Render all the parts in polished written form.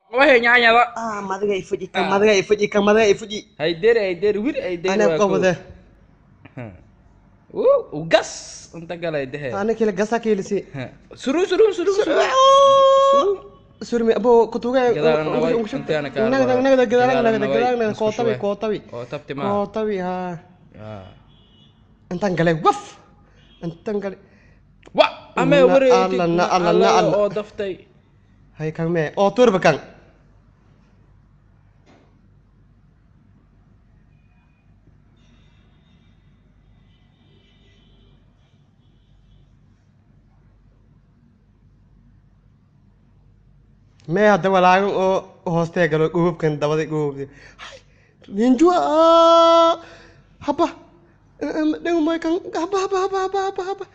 Waxay nyaanyada. Ah, madaga i fuji kan, madaga i fuji kan, madaga i fuji. Hayderi, hayderi wir, hayderi. Anaa qabade. Wuu gas inta galay dehe. Ana kila gasa kilisi. Suru suru suru suru suru. Surmi abo kutuga. Gadaalan naway, intaana kaa nagada rabaa. Nagada gadaalan Gadaalan nagada naway, gadaalan nagada isku kootabi shubay. Kootabi. Oo tabti ma kootabi ha. Intaan galay waf, intaan galay. Wa ama Na wareegtay. alla, na alla, na alla. Oo daftay. Hay kan mee oo turba kan. Mee hadda walaagan oo hoostee galo gububkan dabada gububdi hay ninjua haba dhegmay kan haba haba haba haba haba haba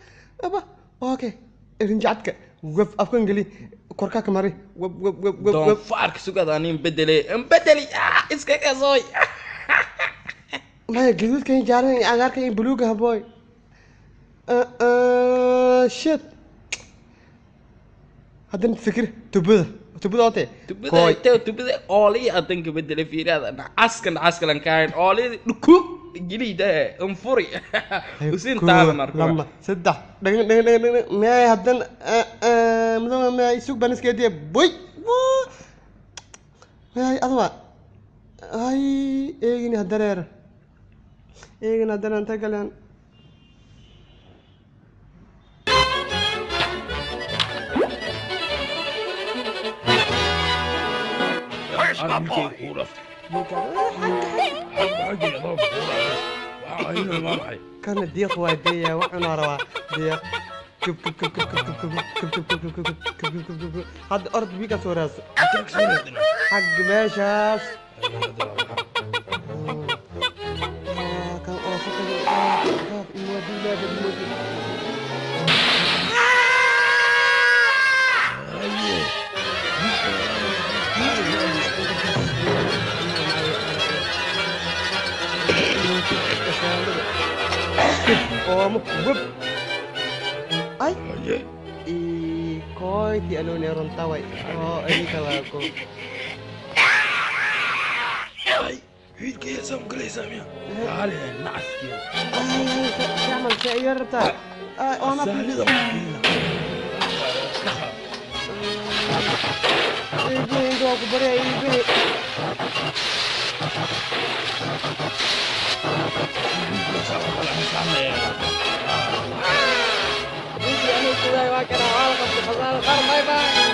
haba. Okay, rinjacadka web afkan geli, korkaa ka mari web web web web web. Doonfaarka sugada nin bedele bedeli iska kasooy. Maya, gaduudkan iyo jaalahan iyo cagaarkan iyo buluuga haboy. Shit, haddana fikir tubada tubada ote. Tubada intee tubada oolii adanka bedele fiiraada nacaska nacaska kahayn oolii dhuku geliida unfuri usin taada marka. Lama, saddex, dhagan dhagan dhagan dhagan. Maya, haddana madowga maya sug baan iskeediya boy. Maya adwa ay eegini hadareer eegin haddana inta galeen. Kana diiq waa deeya waxuna rabaa diiq kub kub kub kub kub kub kub kub kub kub kub kub kub kub kub. Hadda orod wiigaa soo raadso xagga meeshaas. Kan oo fakad imwadi imwadi. Oomo web ay ikoyti ano ni rontaway oo ay kalako. Camal see yarta ooma iibihi inta waa ku barya iibihi. Bye bye.